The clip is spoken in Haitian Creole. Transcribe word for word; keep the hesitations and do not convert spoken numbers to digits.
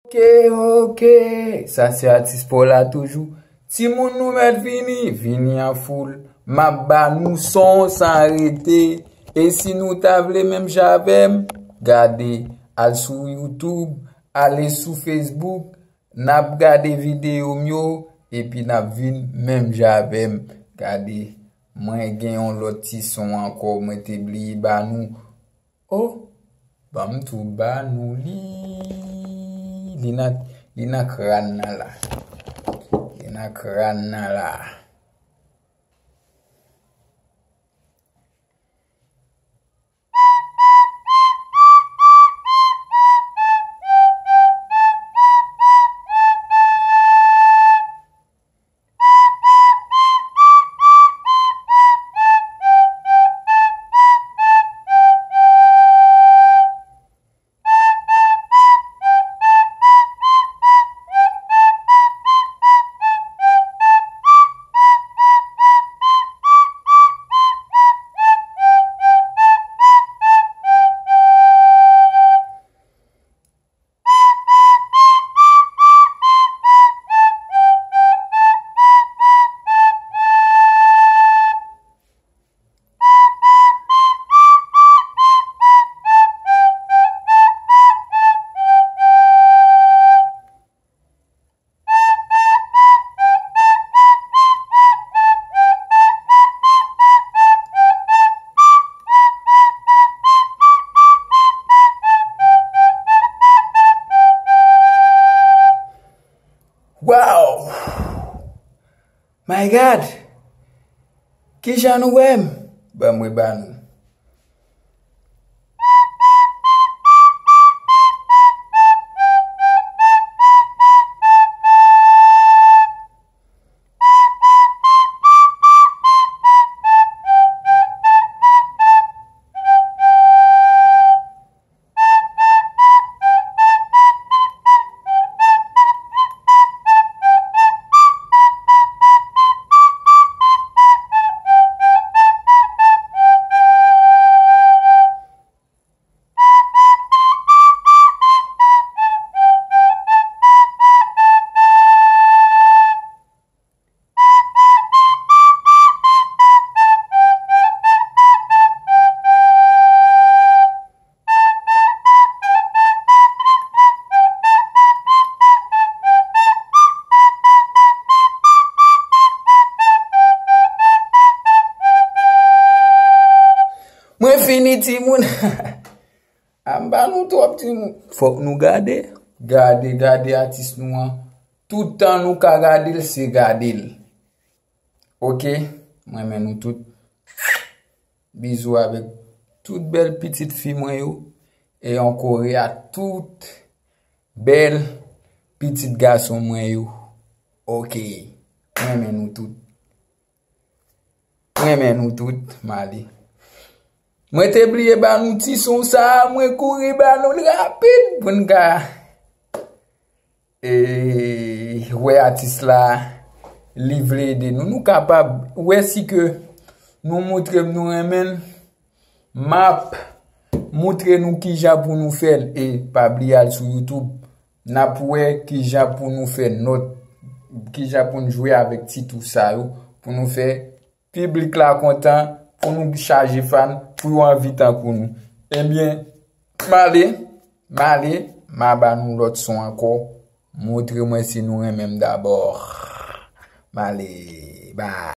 Ok, ok. Sa se atis pa w la toujou. Timoun, nou mèt vini, vini an foul. M ap ba nou son san rete. E si nou ta vle menm jan avè m, gade, al sou YouTube, ale sou Facebook, n ap gade videyo m yo, epi n ap vin menm jan avè m. Gade, mwen gen yon lòt ti son ankò, mwen te bliye ba nou. Oh, ban m tou ba nou li. Li nan, li nan kràn nan la. Li nan kràn nan la. Wow! My God! Kijan nou wè m? Ban mwen ba nou. Mwen fini, timoun. A m ba nou twòp, timoun. Fòk nou gade. Gade, gade atis nou an. Tout tan nou ka gade l, se gade l. Ok, mwen renmen nou tout. Bizou avèk tout bèl pitit fi mwen yo. E yon kore a tout bèl pitit gason mwen yo. Ok, mwen renmen nou tout. Mwen renmen nou tout, m ale. Mwen te bliye ba nou ti son sa, mwen kouri ba nou l rapid pou n ka e, wè atis la, li vle ede nou. Nou kapab wè si ke nou montre m nou renmen l. M ap montre nou kijan pou nou fè l. E pa bliye al sou YouTube. N ap wè kijan pou nou fè nòt, kijan pou n jwe avèk ti tou sa yo, pou nou fè piblik la kontan, pou nou chaje fan, pou yo anvi tankou nou. Ebyen, m ale, m ale, m a ba nou lòt son ankò. Montre mwen si nou renmen m dabò. M ale, bye.